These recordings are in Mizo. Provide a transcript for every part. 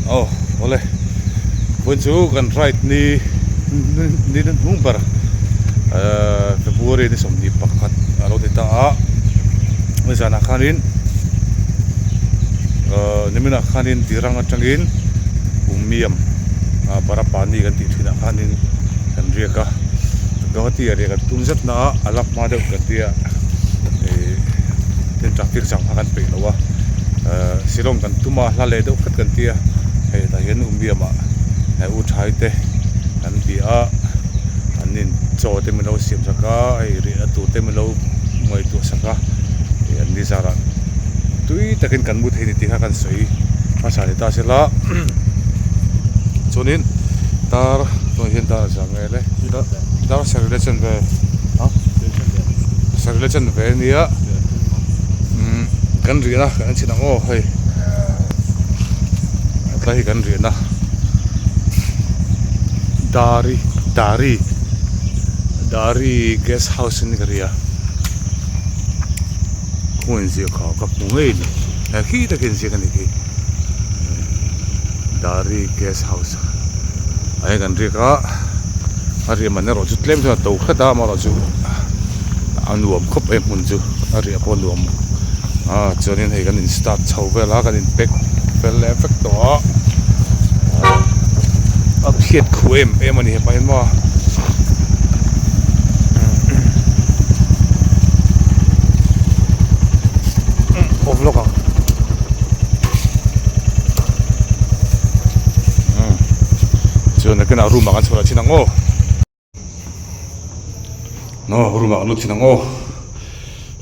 Aw awle vawiin chu kan ride ni ni hnung ber ehh February ni 21 a lo ni ta a nizanah khanin ehh niminah khanin Dirang atangin Umiam ah Barapani kan tih thinah khanin kan riak a Guwahati ah riah kan tum zet na a a la hma deuh kan tia ihh tin traffic jam kha kan peih lo a ehh Shillong kan tum a hla leh deuh hret kan tia hei tah hian Umiam ah u thai te kan ti a an in chaw te min lo siam sak a hei riahna tur te min lo ngaihtuah sak a ih an ni zarah tui takin kan mu thei ni tih kha kan sawi hmasa ni ta sela chuanin dar tunah hian dar a zang nge le dar sarih leh chanve sarih leh chanve ania umm kan riahna kan en chhin ang aw hei hetlai hi kan riahna dari dari dari guest house in ka ria khaw inziah kha ka hmu ngei a ni he khi tak inziak a ni khi dari guest house ah hian kan riak a a riah man erawh chu tlem chuan a to hret a amaherawhchu a nuam khawp mai hmun chu a riah pawh a nuam a chuanin hei kan in start chho vel a kan in pack fel leh vek tawh a a phiat khuh em em a ni hepa hian maw. Off lawk ang chuan nakinah room ah kan chhuah leh thin ang aw aw room ah kan lut thin ang aw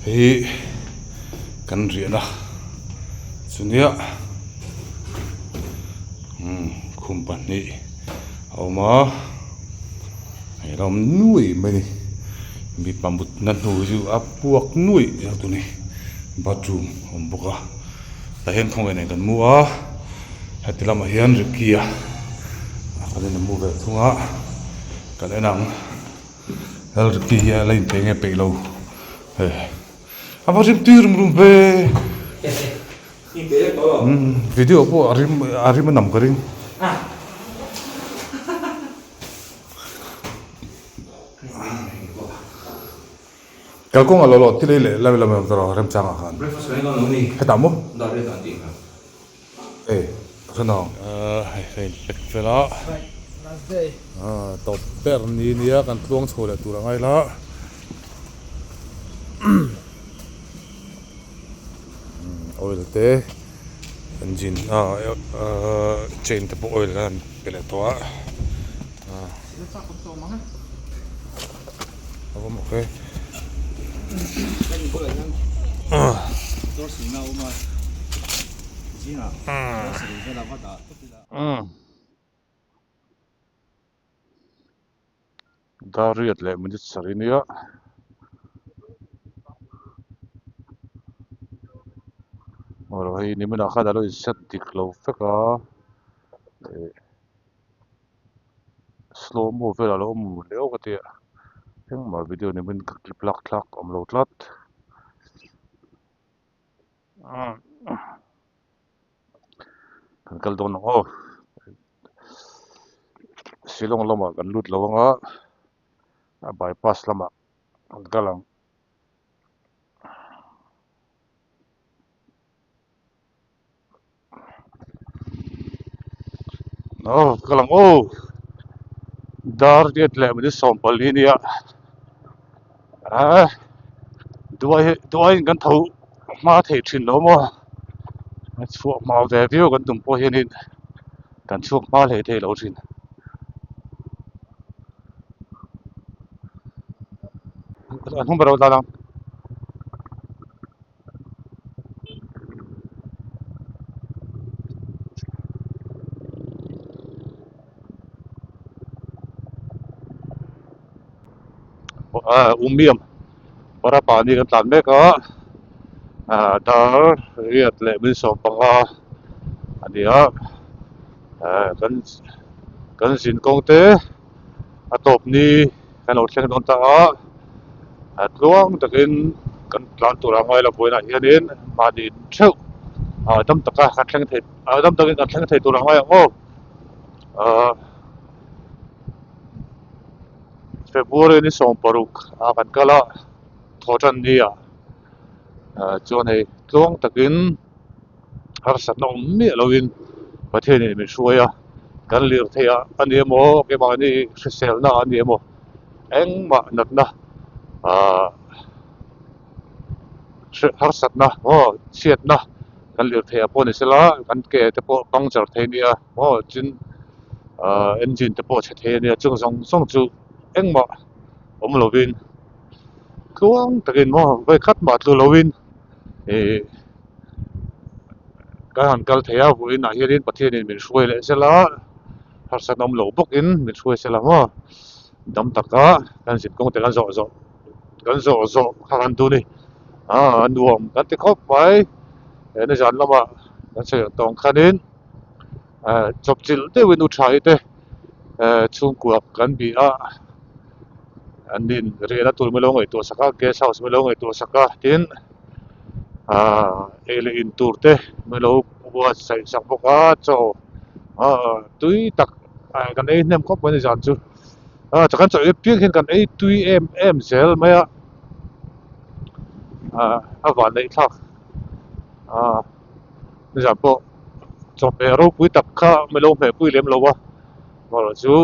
hei kan riahna chu nia umm khum pahnih a awm a hei la awm nuai mai a ni mipa mutna hnu chu a puak nuaih a tuni bathroom a awm bawk a tah hian khawngaih nen kan mu a heti lamah hian Ricky a kan in a mu ve thung a kan en ang hel Ricky hi a la inpeih nge peih lo hei a va rim tui rum rum ve umm video pawh a rim a rim a nam ka ring. Kalkawng a lo lo ti lei leh lam lam lam tawh remchang ah khan hetah maw e ka hre nang hei ka in pack vel a tawp ber ni nia kan tluang chho leh tur a ngai la oil te engine chain te pawh oil a pe leh tawh a. Dar riat leh minute sarih nia. Aw hei niminah khan a lo inset dik lo vek a. Slow mo velah a lo awm leh awk a tia engmah video ni min ka clip lak thlak awm lo tlat kan kal dawn ang aw Shillong lamah kan lut lo ang a a bypass lamah kan kal ang. Aw ka lang aw dar riat leh minute 14 nia ah duai duaiin kan tho hma thei thin lo maw a chhuah hma ve viau kan tum pawh hianin kan chhuak hma hlei thei lo thin. An hung ber lo tlan ang. Umiam Barapani kan tlan mek a ah dar riat leh min 15 a ni a ah kan kan zin kawng te a tawp ni kan lo thleng dawn ta a a tluang takin kan tlan tur a ngai lo buainah hianin mahni theuh ah dam taka kan thleng thei ah dam takin kan thleng thei tur ang ngai ang aw ah February ni 16 ah kan kal a thawhtan ni ah ah chuan hei tluang takin harsatna awm miah lovin Pathianin min hruai a kan lirthei ah a ni emaw keimahni hriselna ah a ni emaw engmah natna ah harsatna maw chhiatna kan lirthei ah pawh ni sela kan ke te pawh puncture thei a nia maw tin ah engine te pawh chhe thei a nia chung zawng zawng chu engmah awm lovin tluang takin maw vawikhat mah tlu lovin ih kan han kal thei a vawiinah hianin Pathianin min hruai leh sela harsatna awm lo bawkin min hruai sela maw dam taka kan zinkawng te kan zawh zawh. Kan zawh zawh kha kan duh a ni. Aa a nuam kan ti khawp mai. He nizan lamah kan sawi ang tawng khanin eh chawpchilh deuhin u tha te eh chhungkua kan bih a an in riahna tur min lo ngaihtuah sak a guest house min lo ngaihtuah sak a tin ah ei leh in tur te min lo buatsaih sak bawk a chaw ah tui tak kan ei hnem khawp mai nizan chu. Ah kan chawlh apiang hian kan ei tui em em zel mai a ah a van neih thlak ah nizan pawh chawhmeh ropui tak kha min lo hmeh pui lem lo a erawh chu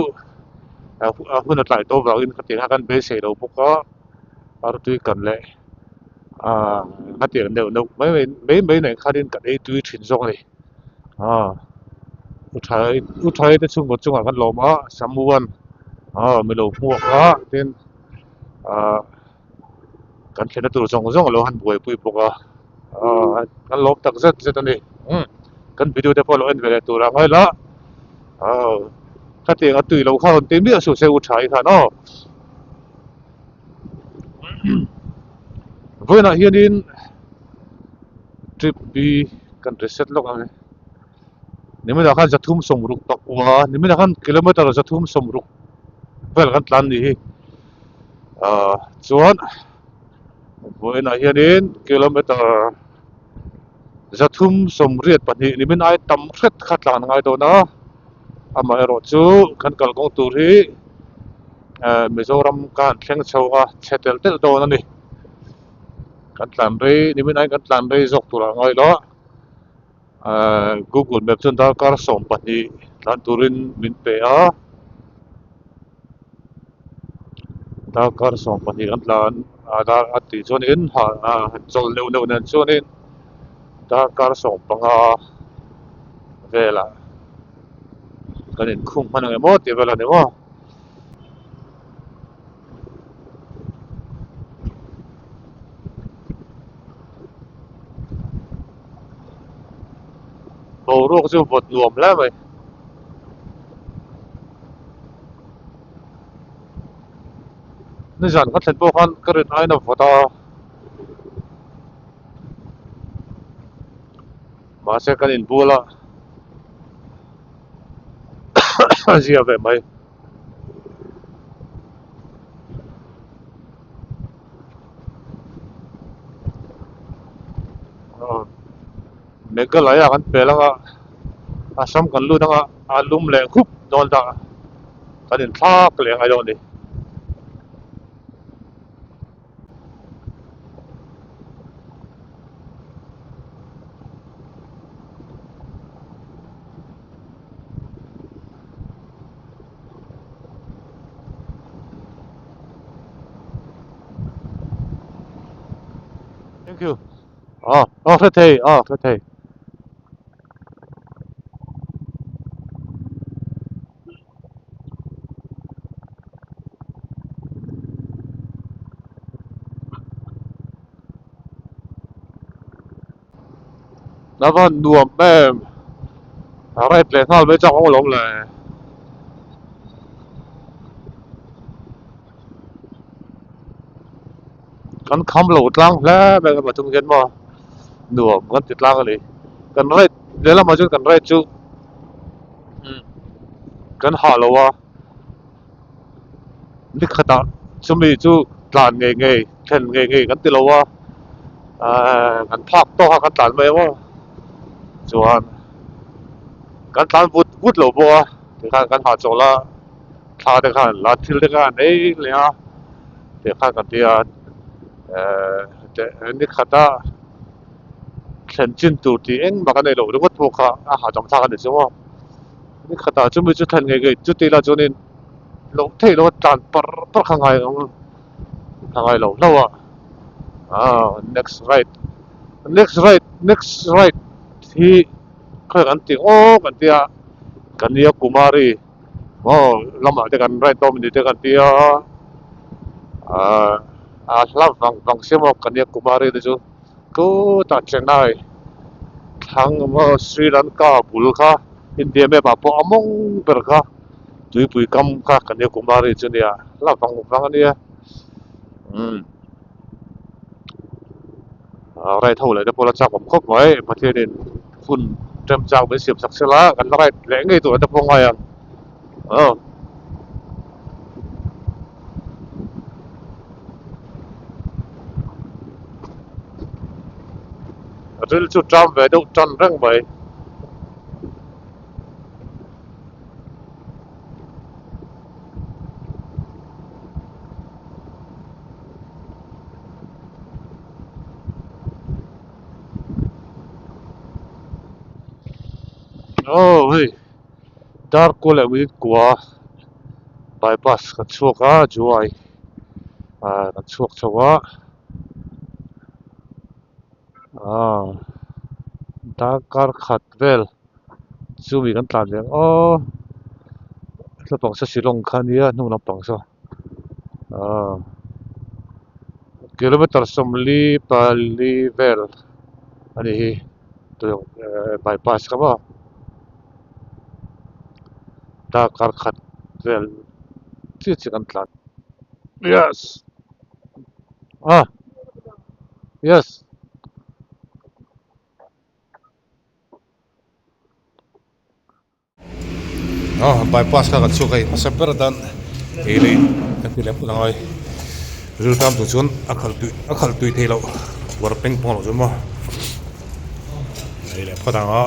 a hun a tlai tawh avangin khatiang kha kan beisei lo bawk a artui kan leh ah khatiang neuh neuh mai mai mai nen khanin kan ei tui thin zawk a ni. Aw u thai u thai te chhungkaw chungah kan lawm a samuan aw mi lo hmuak a tin ah kan thlenna tur zawng zawng a lo han buaipui bawk a aw kan lawm tak zet zet a ni umm kan video te pawh a lo en ve leh tur a ngai la aw khatiang a tui loh kha rawn ti miah suh se u thai khan aw vawiinah hianin. Trip B kan reset lawk ang e. Niminah khan 360 pakua niminah khan kilometer 360 vel kan tlan ni hi. Ah chuan vawiinah hianin kilometer 382 nimin ai tam hret kha tlan a ngai dawn a. Amaherawh chu kan kalkawng tur hi eh Mizoram ka han thleng chho a chhe telh telh dawn a ni. Kan tlan rei nimin aiin kan tlan rei zawk tur ah ngai lo a ahh google map chuan darkar 12 tlan turin min pe a darkar 12 kan tlan a dar a tih chuanin ha ah chawlh neuh neuh nen chuanin darkar 15 velah kan inkhung hman ang emaw tih vel a ni maw. Boruak chu vawt nuam hle mai. Nizan ka thlen pawh khan ka rin aiin a vawt a. Mahse kan inbual a a zia ve mai. Meghalaya kan pel anga Assam kan lut anga a lum leh khup dawn ta kan inthlak leh angai dawn a ni. Thank you. Ah, ah, hre thei, ah, hre thei. La van nuam em a ride leh nghal mai chak awm alawm le. Kan kham lo tlang hle mai kan pathum hian maw nuam kan ti tlang a ni kan ride lehlamah chuan kan ride chu kan hah lo a ni khatah chumi chu tlan ngei ngei thlen ngei ngei kan ti lo a ahh kan phak tawk a kan tlan mai ang aw. Chuan kan tlan vut vut lo bawk a tikhan kan hahchawl a thla te khan la thil te khan ei leh a tikhan kan ti a ehh ni khata thlen chin tur tih engmah kan nei loh ringawt pawh kha a hahdam thlak a ni chu maw ni khatah chumi chu thlen ngei ngei chuti lah chuanin loh theih loh a tlan par par kha ngai ang a ngai lo hlauh a ah next ride next ride next ride hi khawi kan ti aw kan tia Kanyakumari maw lamah te kan ride dawn a ni te kan tia ah a hla vang vang sia maw Kanyakumari te chu chutah Chennai thlang maw Sri Lanka bul kha India map ah pawh a mawng ber kha tuipui kam kha Kanyakumari chu nia hla vang vang a nia umm ah ride ho leh te pawh la chak awm khawp mai Pathianin hun remchang min siam sak sela kan la ride leh ngei tur ah te pawh ngai ang aw. Ril chu ṭam ve deuh ṭan reng mai. Aw hei dar kual leh minute kua bypass kan chhuak a Juai ah kan chhuak chho a ah darkar khat vel. Chumi kan tlan ve ang aw lampang saw Shillong kha ania hnung lampang saw aaa kilometer sawmli pali vel a ni hi bypass kha maw darkar khat vel chiah chiah kan tlan yes ah yes. Aw bypass kha kan chhuak a hei hmasa ber atan ei leh in kan ti leh phawt ang a hei riltam tur chuan a khalh tui a khalh tui theih loh uar peng pawng loh chu maw ei leh phawt ang a.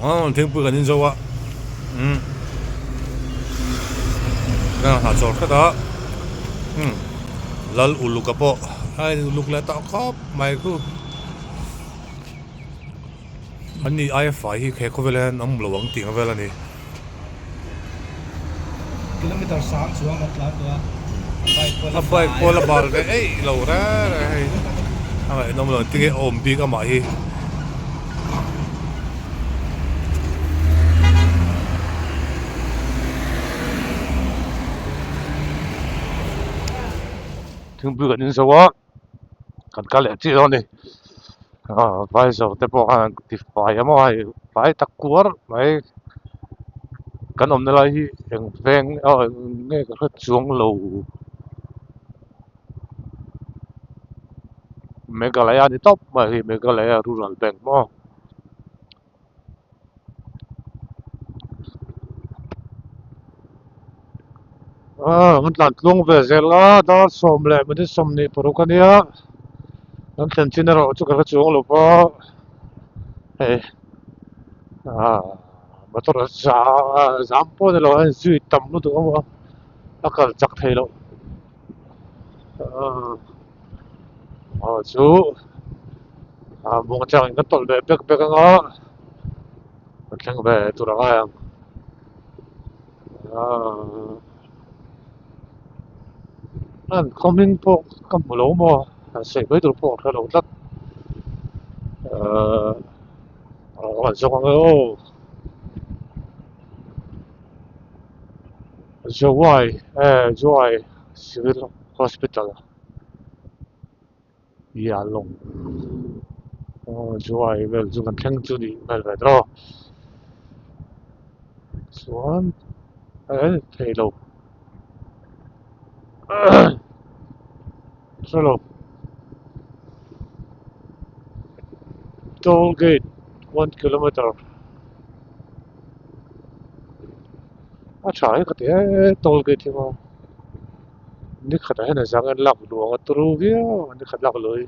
Aw thingpui kan in zo a umm kan han hahchawl hret a umm lal uluk a pawh a in uluk leh tawh khawp mai khu an ni aia fai hi he khawvel ah hian an awm lo ang tih ang vel a ni. Kilometer sang chuang kan tlan tawh a a bike pawh a bike pawh la bal ve eih lo reng reng hei a ngaihnawm lo tinge a awm bik amah hi. Thingpui kan in zo a kan kal leh chiah dawn a ni ah vai zawr te pawh khan an ti fai a maw hei fai tak kuar mai kan awmna lai hi eng veng aw eng nge ka hre chuang lo Meghalaya a ni tawp mai hei Meghalaya rural bank maw. Aaa kan tlan tluang ve zel a dar sawm leh minute sawmhnih paruk a nia kan thlen chin erawh chu ka hre chuang lo va hei aaa motor a zam pawh a ni lo a zui tam lutuk a maw a kal chak thei loh aaa. Aw chu ah muang changin kan tawlh ve bek bek anga kan thleng ve tur a ngai ang ah an khaw hming pawh ka hmu lo maw han sawi mai tur pawh ka hre lo tlat ah a zawng ang e aw Jowai eh Jowai civil hospital. Yalong aw Juai vel chu kan thleng chu nih hmel ve tawh chuan eh thei lo hre lo toll gate one kilometer. A tha hi ka ti e toll gate hi maw ni khatah hian a zang en lak luh ang a turu viau ang ni khat lak luh hi.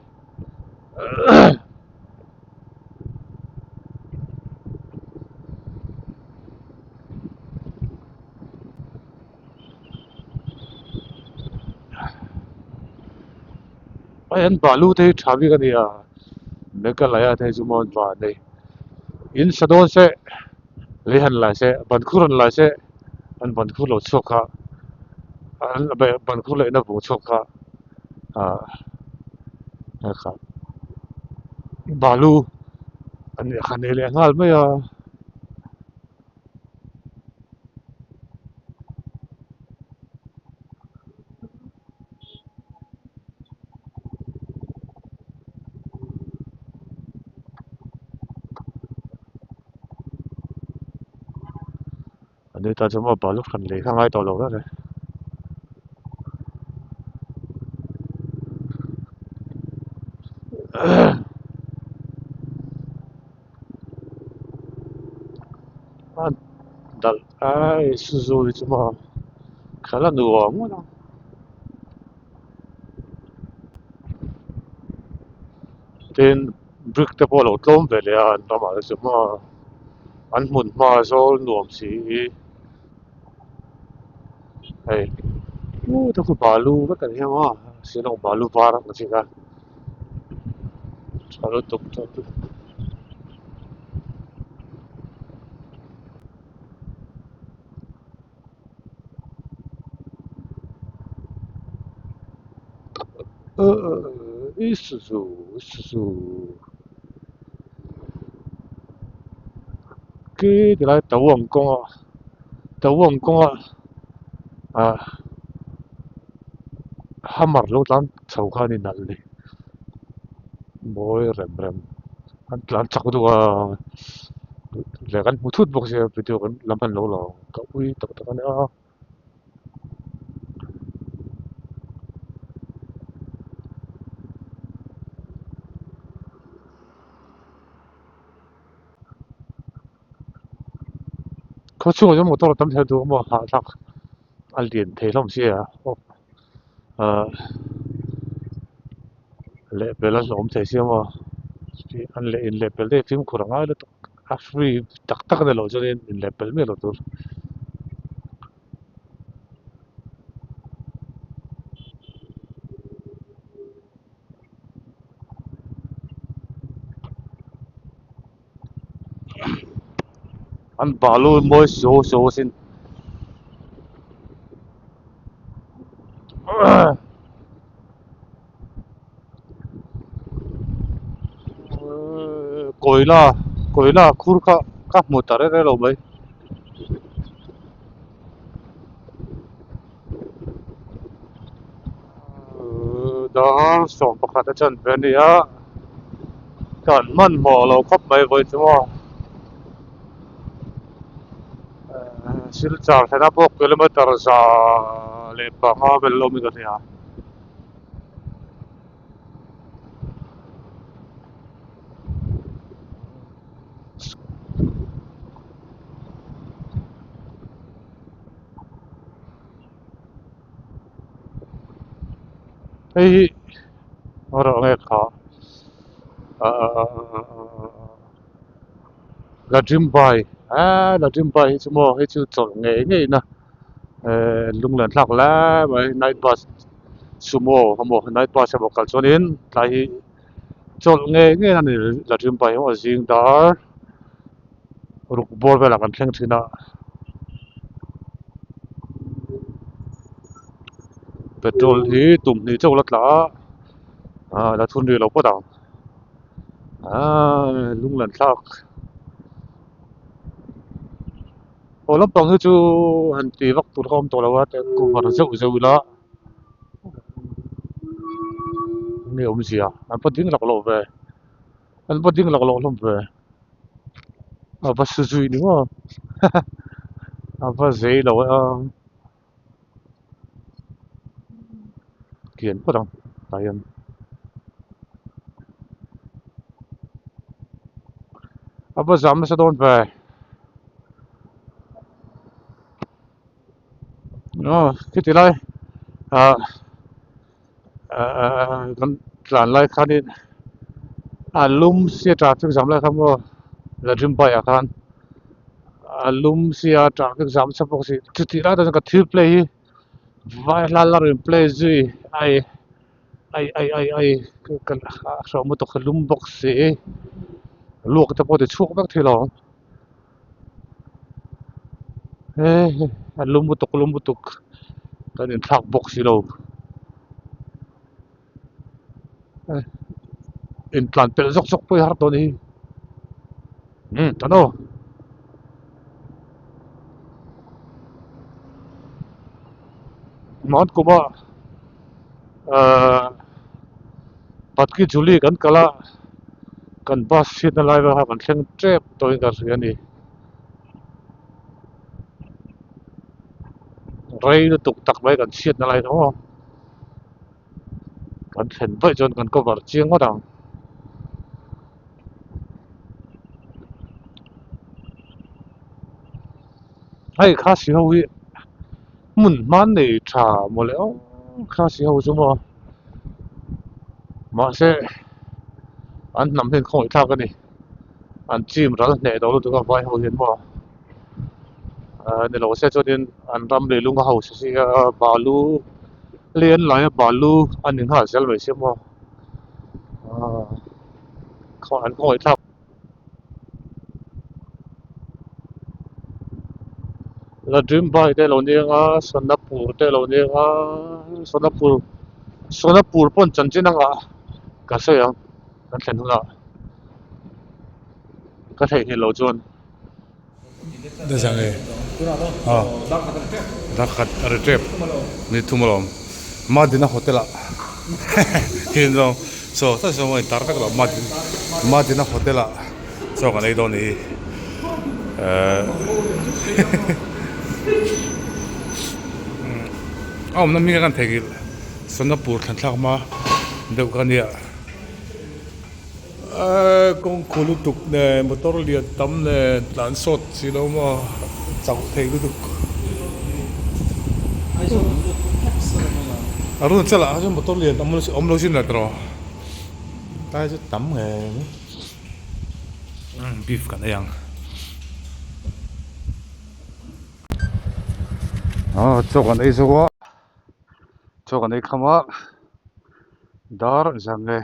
Hei an balu te hi tha bik a nia Meghalaya te hi chu maw an van nei in sa dawn se lei han lai se ban khur han lai se an ban khur lo chhuak kha an ban khur leh na vung chhuak kha ah kha balu an nei leh nghal mai a. Ani ta chu maw balu hran lei kha ngai tawh lo reng e. A dalh ai Isuzu hi chu maw khalh a nuam ngawt ang. Tin brick te pawh a lo tlawm ve leh a an ramah te chu maw an hmun hma zawl nuam si hi hei u te khu balu vek an hiam a shillong balu var ang chi kha tha lutuk tha lutuk. Isuzu Isuzu khi tilai tawng kawnga tawng kawnga ah hammer lo tlan chho kha a ni nalh ni mawi rem rem an tlan chak duh a leh kan hmu thut bawk sia video kan lam han lo la ang ka ui tak tak a nia. Khaw chhungah chuan motor a tam thei duh maw hahthlak a lian thei hlawm sia ahh lehpel a hlawm thei sia maw an leh inlehpel te hi fimkhur a ngai lutuk a free tak tak a ni loh chuanin inlehpel miah lo tur. An balu mawi so so sin kawila kawila khur kha ka hmu ta reng reng lo mai. Dar sawm pakhat a chan ve a ni a kan hmanhmawh lo khawp mai vawi chu maw silchar thlen a pawh kilometer za leh panga vel a awm in ka hria. Hei hi a rawh nge kha ahh la dream bai eee la dream bai hi chu maw hei chu chawlh ngei ngei na ehh lunglen thlak lai mai night bus sumo emaw night bus emaw kal chuanin tlai hi chawlh ngei ngei na a ni la dream bai hi maw zing dar. Ruk bawr velah kan thleng thin a petrol hi tum hnih chauh la tla a ah la thun rih lo phawt ang ah lunglen thlak aw lampang hi chu han ti vak tur kha awm tawh lo a cover zeuh zeuh ila enge awmzia an va ding laklawh ve an va ding laklawh hlawm ve. A va su zui ni maw a va zei lo a kian phawt ang tah hian a va zam nasa dawn ve. Aw khiti lai ah ah kan tlan lai khanin a lum sia traffic jam lai kha maw Ladrim bike ah khan a lum sia traffic jam chhe bawk si chutih lai tak chuan ka thil play hi vai hla la rawn play zui ai ai ai ai ai ka hreawm lutuk ka lum bawk si luak te pawh ti chhuak vek thei lo ang he a lum lutuk lum lutuk kan inthlak bawk si lo intlan pelh zawk zawk pawh hi har tawh a ni hi umm tan aw. Mount Kuma ahh Patki Juli kan kal a kan bus chhiatna lai vel kha kan thleng tep tawhin ka hria a ni rei lutuk tak mai kan chhiatna lai kha aw kan thlen vaih chuan kan cover chiang ngawt ang. Hei khasi ho hi hmun hman nei tha mawle aw khasi ho chu maw mahse an hnam hian khawngaih thlak a ni an chim ral hneh tawh lutuk a vai ho hian maw ah ni lo se chuanin an ram lei lung a hausa si a balu lian laia balu a ni nghal zel mai sia maw ah an khawngaih thlak. Ladrim bike te lo ni anga Sonapur te lo ni anga Sonapur Sonapur pawn chanchin anga ka sawi ang kan thlen hunah ka theihnghilh loh chuan. Darkhat a ri tep ni thum alawm Madina hotel ah hian zawng chaw ta zawng a intar vek lo Madina hotel ah chaw kan ei dawn a ni ehh a awmna hming a kan theihnghilh Sonapur thlan thlak hma deuh kha ania. Eee kawng khu lutuk nen motor lian tam nen tlan sawt si lo maw chauh thei lutuk a run chal ah chuan motor lian tam awm lo sin la tawh tlai chu tam ngei mai beef kan ei ang aw chaw kan ei zo a chaw kan ei kham a dar zan nge.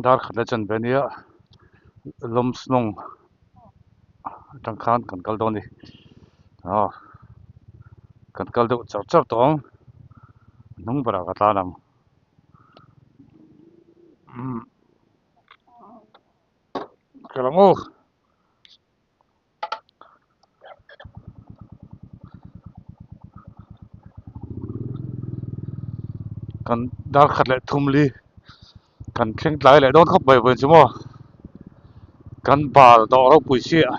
Dar khat la chan ve ania lawmsnawng atang khan kan kal dawn a ni aw kan kal deuh char char tawh ang a hnung berah ka tlan ang umm kal ang aw. Kan dar khat leh thum li kan thleng tlai leh dawn khawp mai vawiin chu maw kan bal dawh ropui chiah.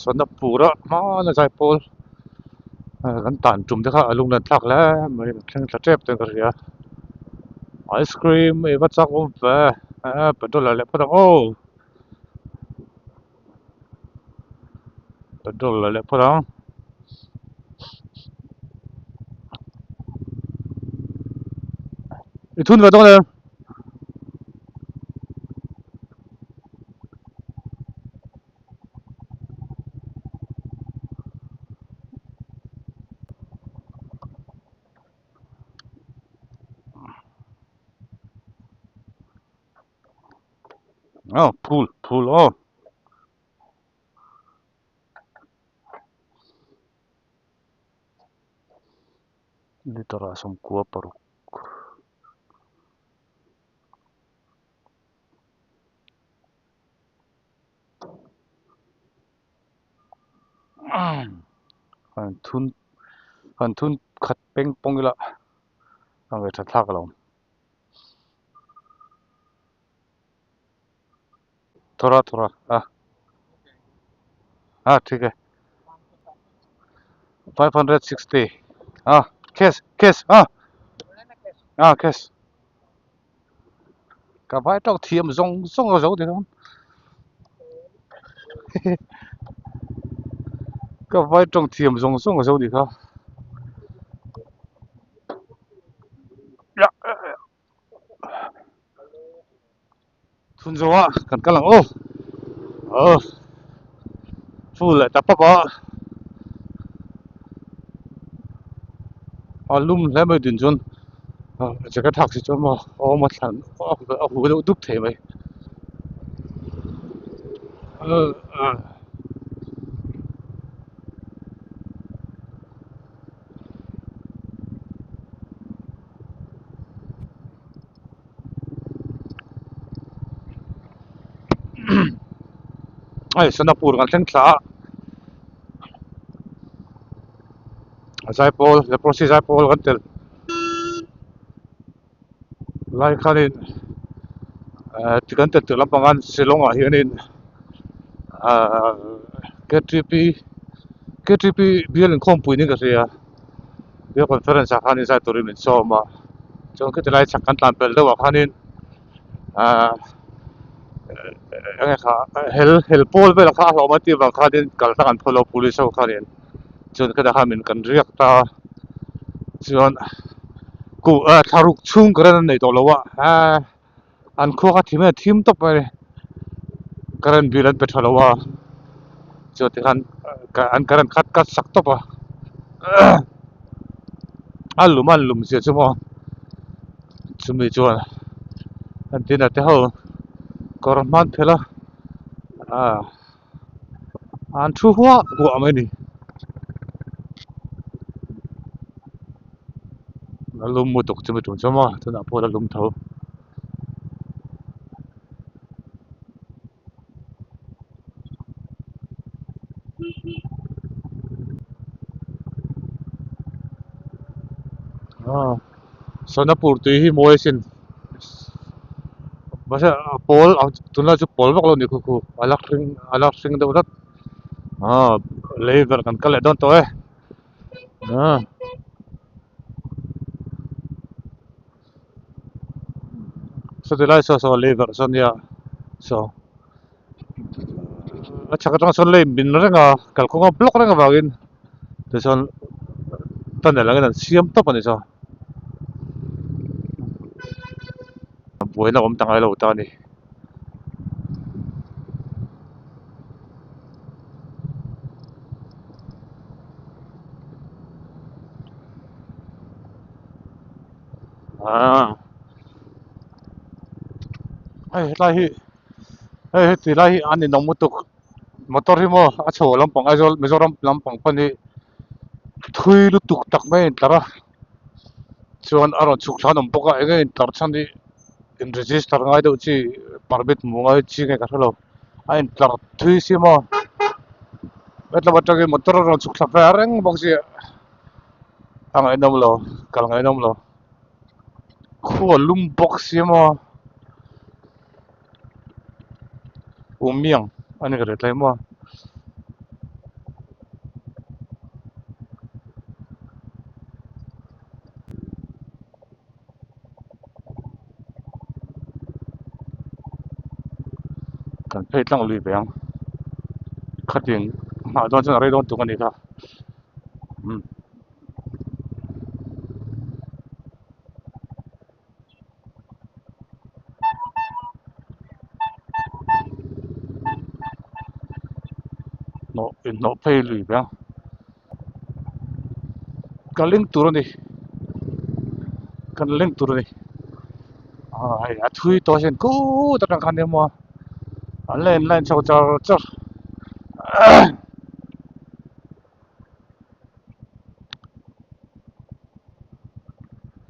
Sonapur-a hmana zaipawl kan tan tum te kha a lung nen thlak hle mai a thleng thla tep ten ka hria ice cream ei va chak awm ve petrol la leh phawt ang aw petrol la leh phawt ang. I thun ve dawn em? Aw phul phul aw. Liter ah sawmkua paruk. Han thun han thun khat peng pawng ila a ngaih that thlak alawm. Thora thora a a thik e 560 a. Cash cash a a cash ka vai tawk thiam zawng zawng a zo ti dawn ka vai tawng thiam zawng zawng a zo ni kha Chhun zawh a kan kal ang aw aw full leh ta pap a a lum hle mai din chuan jacket hak si chuan maw a awm a thlan a huh deuh dup thei mai. Hei Sonapur kan thleng thla a a zaipawl leprosy zaipawl kan tel lai khanin eh ti kan tel tih lampang an Shillong ah hianin ahh K T P K T P bial inkhawmpui niin ka hria. He conference ah khanin zai turin min sawm a chuan khiti lai chhak kan tlan pel deuh ah khanin ahh eng nge kha hel hel pawl vel kha a hlauhawm a tih vang khanin kal hlang an phawlh a police ho khanin chuan khitah khan min kan riak ta a chuan kuh ah thlaruk chhung current an nei tawh lo a ahh an khua kha thim em thim tawp mai a ni current bill an pe tha lo a chuan tikhan an current khat cut sak tawp a a lum a an lum zia chu maw chumi chuan an dinner te ho kawr hman phelh a ah an thu huah huah mai a ni a lum lutuk chumi tum chu maw tunah pawh a la lum tho. Sonapur tui hi mawi asin mahse a pawl ang tunlai chu pawl vak lo a ni khu khu a la hring a la hring deuh tlat aw lei verh kan kal leh dawn tawh e ah. Saw ti lai saw saw lei verh saw nia saw a chhak atang sawn lei min reng a kalkawng a block reng avangin tichuan tunnel angin an siam tawp a ni saw buaina awm ta ngai lo ta a ni. Aaa hei hetlai hi hei heti lai hi an inawm lutuk motor hi maw a chho lampang Aizawl Mizoram lampang pawn hi thui lutuk tak mai a intlar a chuan a rawn chhuk thla an awm bawk a eng nge intlar chhan hi in register ngai deuh chi permit hmuh ngai chi nge ka hrelo a intlar thui si maw hetlai atangin motor a rawn chhuk thla ve reng bawk si a. A ngaihnawm lo kal ngaihnawm lo khu a lum bawk si maw umiang a ni ka hre tlai maw. Kan phei tlang lui ve ang khatin hmah dawn chuan a rei dawn tuk a ni kha. Umm hnawh inhnawh phei lui ve ang ka leng tur a ni kan leng tur a ni ah hei a thui tawh asin kut atang khan emaw an la in line chho char char.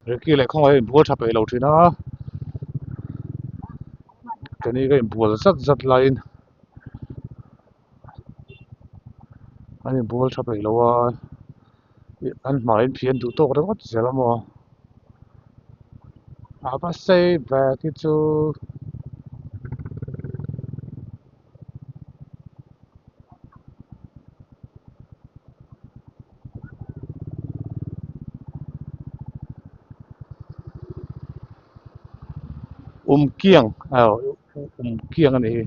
Ricky leh khawngaih a inbual tha peih lo thin a keini ka inbual zat zat laiin an inbual tha peih lo a an hmaiin phih an duh tawk ringawt zel a maw a va sei ve khi chu. Umkiang aw umkiang a nih hi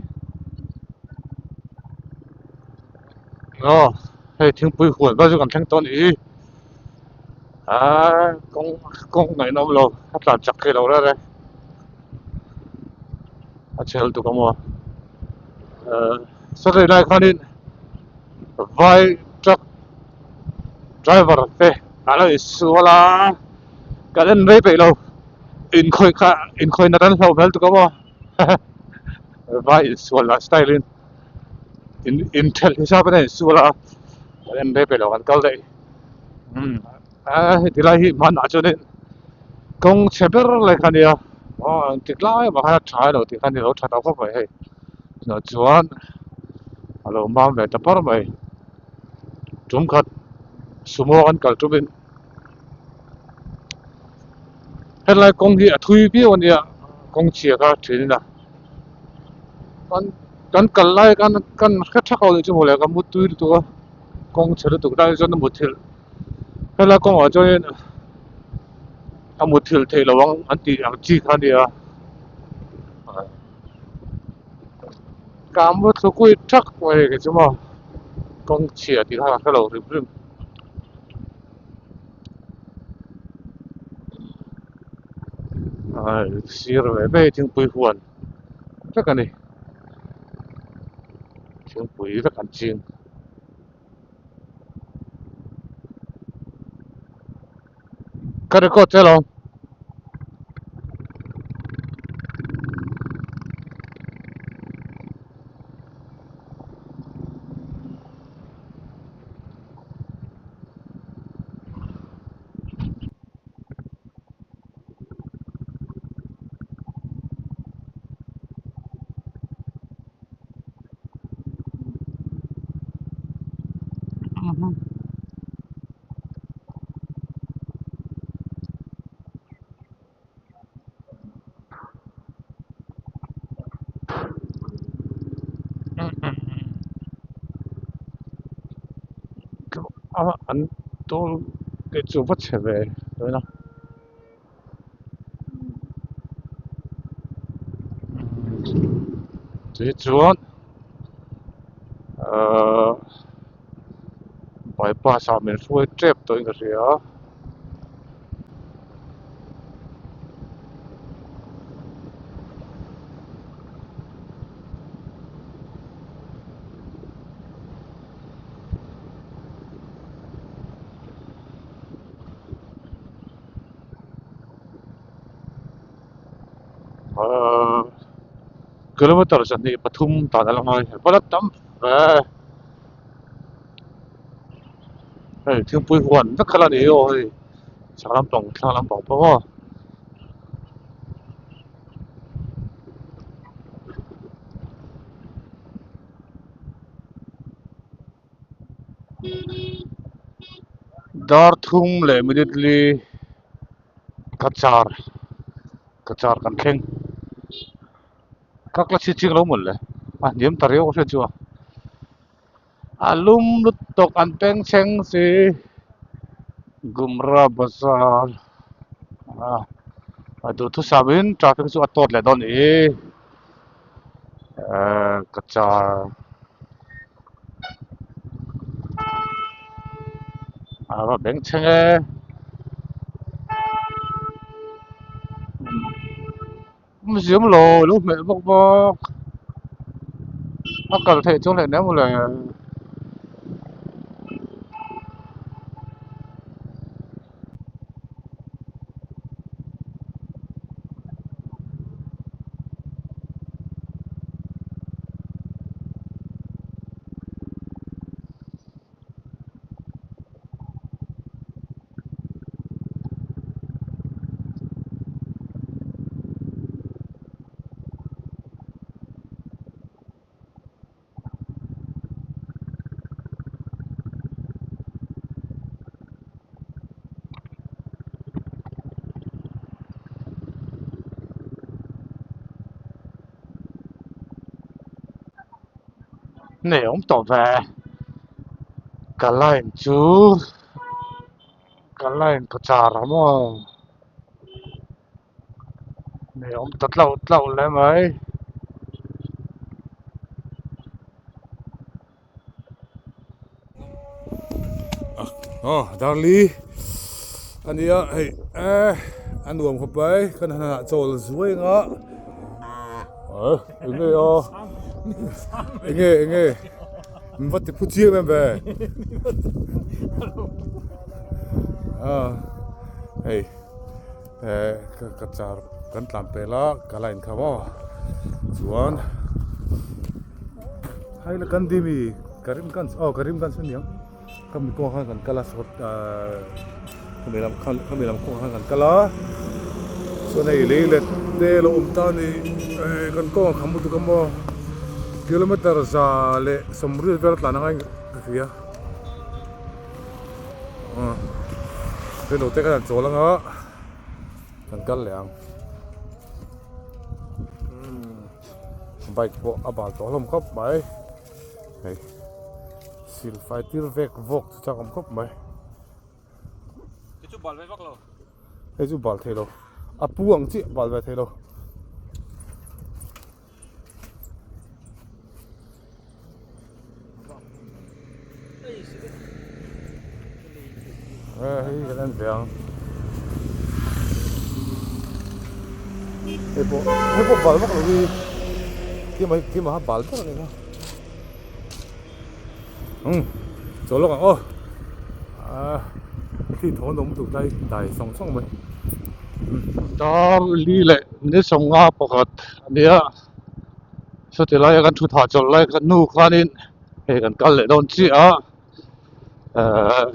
aw hei thingpui huan vel chu kan thleng tawh a nih hi aaa kawng kawng ngaihna awm lo a tlan chak thei lo reng reng a chhel tuk a maw ahh saw lai khanin vai truck driver te a lo insual a kan en rei peih lo inkhawih kha inkhawih nat an hlauh hmel tuk a maw vai insual lah style in in inthelh hisap in a insual a kan en rei peih lo kan kal daih umm a heti lai hi hmanah chuanin kawng chhe ber lai kha a nia aw engtik lai mah khan a tha elo tih kha a ni lo tha tawh khawp mai hei tunah chuan a lo mam ve ta par mai tum khat sumo an kal tumin helai kawng hi a thui viau a nia kawng chhia kha thin a kan kan kal lai khan kan hre thak lo chu mawle ka mu tui lutuk a kawng chhe lutuk lai chuan a muthilh helai kawngah chuanin a muthilh theih loh ang an tih ang chi kha a nia. Ka mu thlu kuih thak mai kei chu maw kawng chhia tih kha ka hre lo hrim hrim. Ai sir ve ve thingpui huan vek a ni thingpui vek an ching. Ka record che lo. An toll gate chu va chhe ve dawn a. Tichuan ahh bypass ah min hruai tep tawhin ka hria a. Ahh kilometer 23 tan a la ngai vel a tam hle hei thingpui huan vek kha la ni aw hei chhak lampang thlang lampang pawh maw. Dar thum leh minute li ka char ka char kan thleng ka la chhi ching lo mawlh le a hniam ta riau ka hriat chu a a lum lutuk an peng chheng si Gumrah bazar a duhthusam in traffic chu a tawt leh dawn nih hi ehh ka char. A va beng chheng e awmziam lo lo hmeh bawk bawk a kal theih chuang hlei nen mawle. Nei awm tawh ve ka line chu ka line ka char ang maw. Nei awm ta tlauh tlauh hle mai. Aw Darli a nia hei eh a nuam khawp mai kan han ah chawl zuai ang a eh eng nge aw eng nge eng nge min va ti phu chiang em ve ah hei eh ka car kan tlan pel a ka la inkham aw chuan. Hailakandi mi Karimganj aw Karimganj a niang khami kawngah khan kan kal a sawt ahh khami lam khan khami lam kawngah khan kan kal a chuan hei lei let te a lo awm ta a ni eh kan kawng a kham lutuk a maw kilometer za leh sawmriat vel a tlan angai ka hria aw reilo te khan an chawl anga kan kal leh ang. Bike pawh a bal tawh hlawm khawp mai hei silfai tir vek vawk chu chak awm khawp mai hei chu bal ve vak lo hei chu bal thei lo a pu ang chiah bal ve thei lo. Hei kan en ve ang hei pawh hei pawh bal vak lo hi keimah hi keimah a bal ber a ni kha umm chaw lawk ang aw ah khi thawn awm tuk lai dai sawng sawng mai dar li leh ni sawmnga pakhat a nia. Sawti laia kan thut hahchawlh lai kha hnu khanin hei kan kal leh dawn chiah a ehh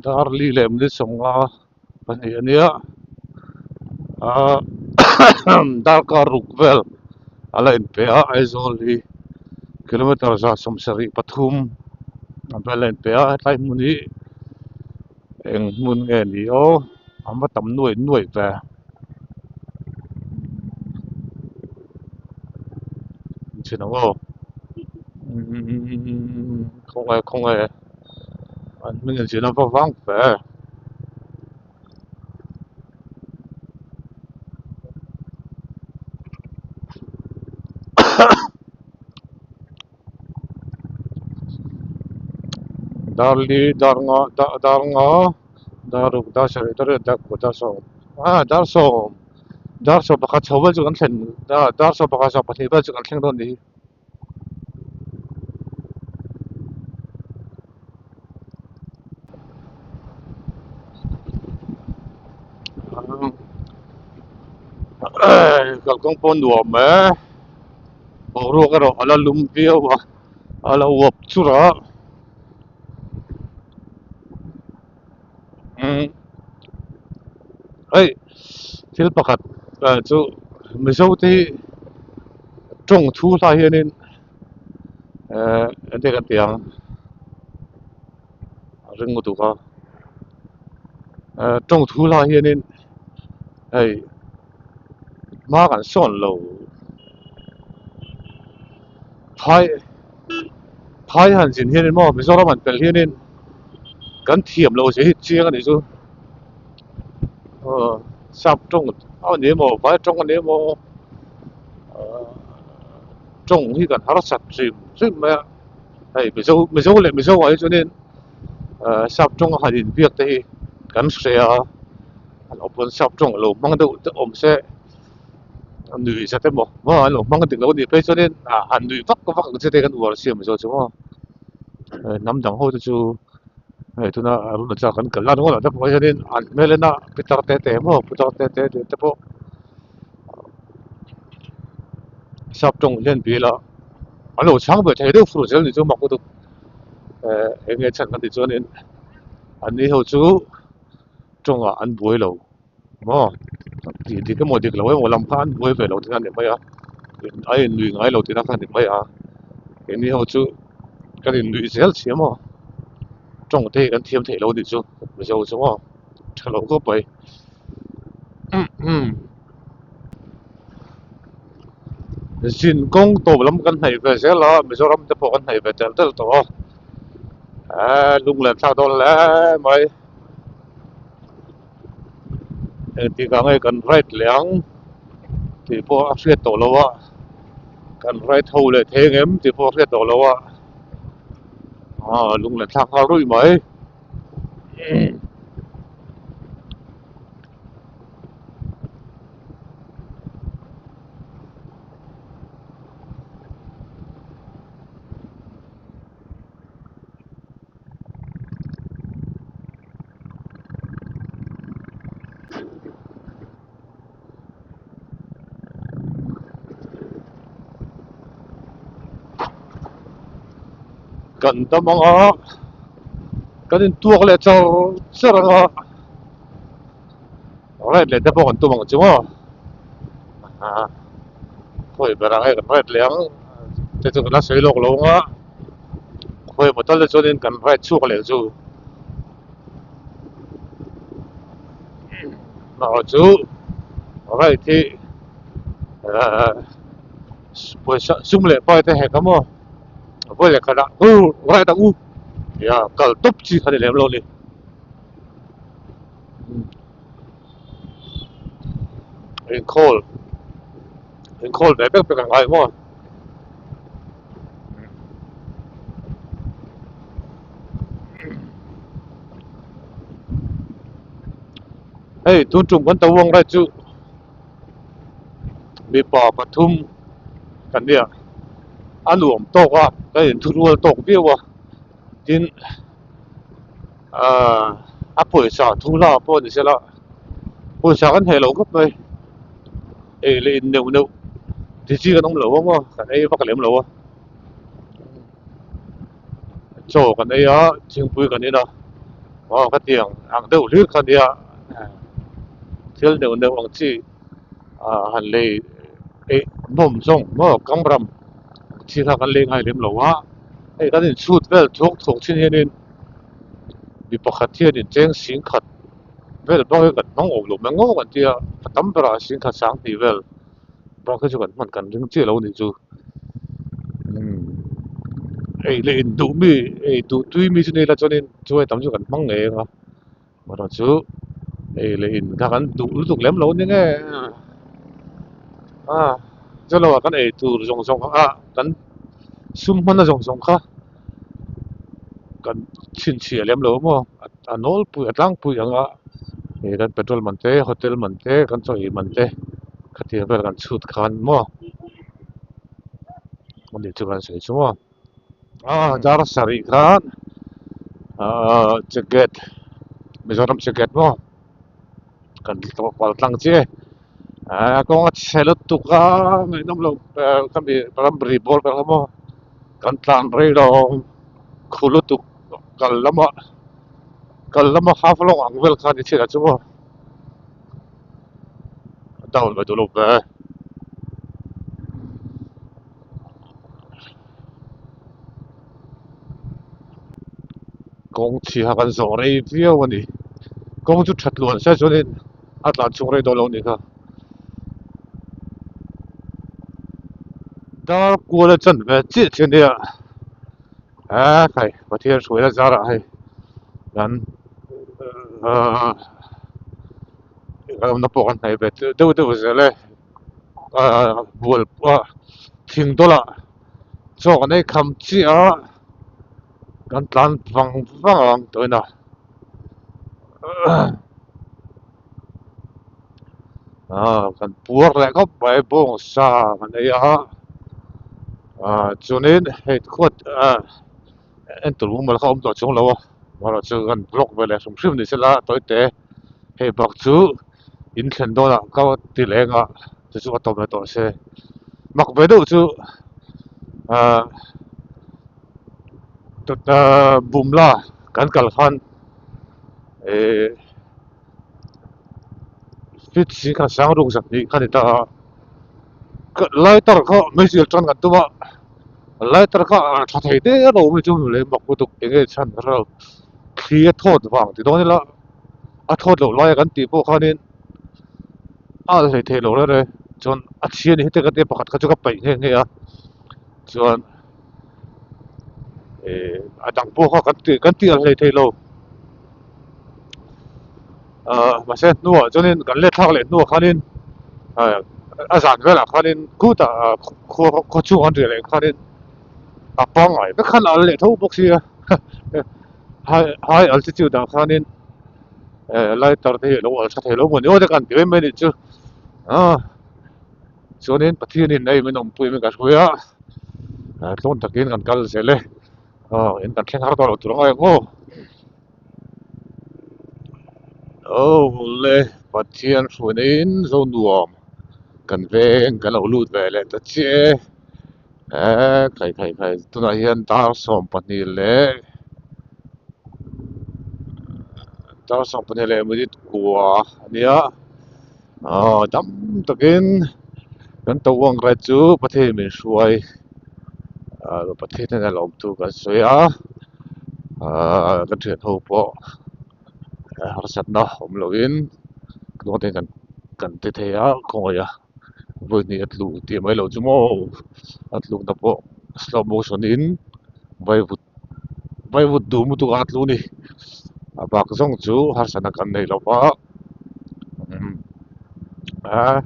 dar li leh minute sawmnga pahnih a nia ahh darkar ruk vel a la inpe a Aizawl hi kilometer za sawmsarih pathum a vel a inpe a hetlai hmun hi. Eng hmun nge ni aw an va tam nuai nuai ve chhin ang aw umm khawnge khawnge an hming in zin a va vang ve. Dar li dar nga dar nga dar ruk dar sarih dar riat dar kua dar sawm ah dar sawm dar sawm pakhat chho vel chu kan thlen dar sawm pakhat sawm pahnih vel chu kan thleng dawn a ni hi. Kalkawng pawh nuam e. Boruak erawh a la lum viau a a lo uap chur a umm hei thil pakhat chu Mizo te hi tawng thu hlai hianin ehh eng nge kan tih ang a ring lutuk a ehh tawng thu hlai hianin hei. Hma kan sawn lo phai phai han zin hianin maw Mizoram han pel hianin kan thiam loh zia hi chiang a nih chu aw sap tawng a ni emaw vai tawng a ni emaw ah tawng hi kan harsat hrim hrim mai a hei Mizo Mizo leh Mizo ah hi chuanin ah sap tawng a han inbiak te hi kan hria a. A lo pawn sap tawng a lo hmang deuh te awm se a nuih zat emaw maw an lo hmang dik lo a nih phei chuanin ah han nuih vak vak ang chi te kan uar siam zawk chu maw hnam dang ho te chu hei tuna Arunachal kan kal a ringawt ah te pawh hianin an hmel en a pitar te te maw pitar te te tih te pawh sap tawng hian bil a an lo chhang ve thei deuh fur zel ni chu mak lutuk eh eng nge chhan kan tih chuanin an ni ho chu. Tawngah an buai lo maw tih dik emaw dik lo emaw lam kha an buai ve lo tihna a ni mai a a innuih ngai lo tihna kha a ni mai a keini ho chu kan innuih zel si maw tawng te hi kan thiam theih lo a nih chu mizo chu maw tha lo khawp mai zin kawng tawp lam kan hnaih ve zel a Mizoram te pawh kan hnaih ve tel tel tawh a. Aa lunglen thlak dawn hle mai. Engtik ah nge kan ride leh ang tih pawh a hriat tawh lo a, kan ride ho leh thei ang em tih pawh a hriat tawh lo a, aa lunglen thlak nghal ruih mai. Kan dam ang a, kan intuak leh char char ang a, ride leh te pawh kan tum ang chu maw khawi ber ang e kan ride leh ang te chu kan la sawi lawk lo ang a. Khawi maw tal te chuanin kan ride chhuak leh chu erawh chu ride hi ahh pawisa sum leh pai te hek a maw vawi leh khat ah u ride ang u tia kal tawp chi kha ni lem lo a ni inkhawl inkhawl ve vek vek a ngai maw. Hei tun tum kan tawng rai chu mipa pathum kan nia a nuam tawk a ka in thurual tawk viau a tin ahh a pawisa thu la pawh ni sela pawisa kan heh lo khawp mai ei leh in neuh neuh ti chi kan awm lo ang aw kan ei vak lem lo a chaw kan ei a thingpui kan in a aw khatiang ang deuh hlir kha nia thil neuh neuh ang chi ah han lei eih nawm zawng maw kamram ang chi kha kan lei ngai lem lo a hei kan inchhut vel thuak thuak thin hianin mi pakhat hianin cheng sing khat vel bak hi kan hmang awm lo mai ngawt ang tia a tam berah sing khat sang tih vel bak hi chu kan hman kan ring chiah lo a nih chu umm ei leh in duh mi ei duh tui mi chu ni ila chuanin chu hei tam chu kan hmang ngei ang a erawh chu ei leh in kha kan duh lutuk lem lo a ni nge a chulo ah kan ei tur zawng zawng a kan sum hman na zawng zawng kha. Kan chhinchhiah lem lo maw a nawlpui a tlangpui ang a ih kan petrol man te hotel man te kan chaw ei man te khatiang vel kan chhut khan maw ani chu kan sawi chu maw ah dar sarih khan ahh check gate Mizoram check gate maw kan pal tlang chiah e ah kawng a chhe lutuk a ngaihnawm loh khami ramri bawr vel kha maw. Kan tlan rei lo khu lutuk kal lama kal lama half long ang vel kha ni chhiat ah chu maw a down ve duh lo ve kawng chhia kan zawh rei viau a ni kawng chu that luan se chuanin a tlan chhung rei dawn lo a nih kha. Dar kual a chan ve chiah chiah a nia he khai Pathian hruaina zarah hei kan ahh kan awmna pawh kan hnaih ve deuh deuh zel e ahh bual ah thing dawlah chaw kan ei kham chiah a kan tlan vang vang ang tawhin a. Ah kan puar leh khawp mai bawng sa kan ei a ah chuanin hei khuat ah en tur mumal kha a awm tawh chuang lo a amaherawh chu kan block ve leh hrim hrim ni sela tawi te hei bak chu in thlen dawnah ka ti leng a chu chu a tawp leh tawh se mak ve deuh chu ah bumla kan kal khan eh. Fit si kha sang ruk zat hnih kha ni ta a lighter kha meizial tan kan tum a lighter kha a tha thei der lo mai chu leh mak lutuk eng nge chhan ka hrelo thli a thawt vang ti dawn ila a thawt loh lai a kan tih pawh khanin a alh hlei theih loh reng reng chuan a chhia ni heti ka tia pakhat kha chu ka paih nghe nghe a chuan. Ih a dang pawh kha kan tih kan tih ang hlei thei lo. Ahh mahse hnuah chuanin kan let thlak leh hnuah khanin ah a zan velah khanin khutah ah khua khaw chhung an riah leh khanin a pangngai vek khan a al leh tho bawk sia high high altitude ah khanin eh lighter te hi a lo al tha thei lo maw ni aw te kan ti mai mai a nih chu ah chuanin Pathianin hei min awmpui min ka hruai a ah tlawn takin kan kal zel e aw in kan thleng har tawh lo tur angai ang aw. Aw le Pathian hruaina-in zo nuam kan veng kan lo lut ve leh ta chiah e eh khai khai khai tunah hian dar 12 leh dar 12 leh minute kua a nia aw dam takin kan to ang rai chu Pathian min hruai ah Pathian hian a lawm thu kan sawi a. Ahh ka thian ho pawh harsatna awm lovin tluang te kan kan ti thei a khawngaih a vawi hnih a tlu tih mai loh chu maw a tlukna pawh slow motion in vaivut vaivut duh lutuk a a tlu a ni a bak zawng chu harsatna kan nei lo va ah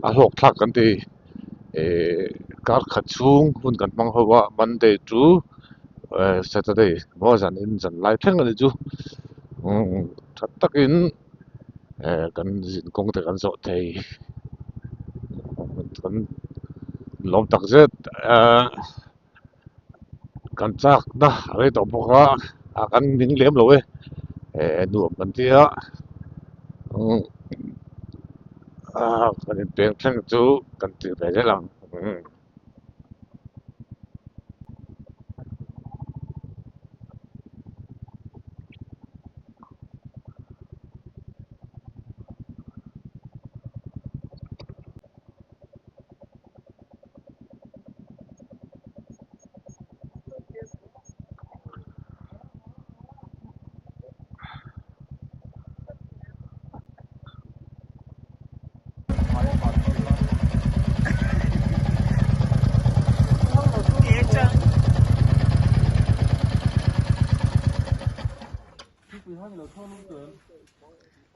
a hlawk thlak kan ti ihh kar khat chhung hun kan hmang ho a monday chu. Eh saturday maw zan in zan lai thleng a ni chu umm tha takin eh kan zin kawng te kan zawh thei kan lawm tak zet eh kan chak na a rei tawh bawk a ah kan ning lem lo e eh nuam kan ti a umm ah kan inpeng thleng chu kan ti ve zel ang.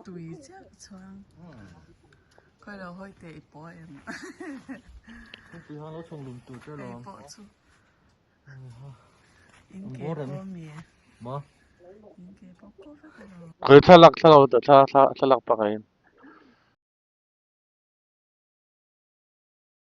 Tui chiah chuang khawi lo hawi teh i pawh em hei pawh chu in ke pawh mi in ke pawh pawh vek a lo. Khawi thlalak thlalak thlalak pakhat in.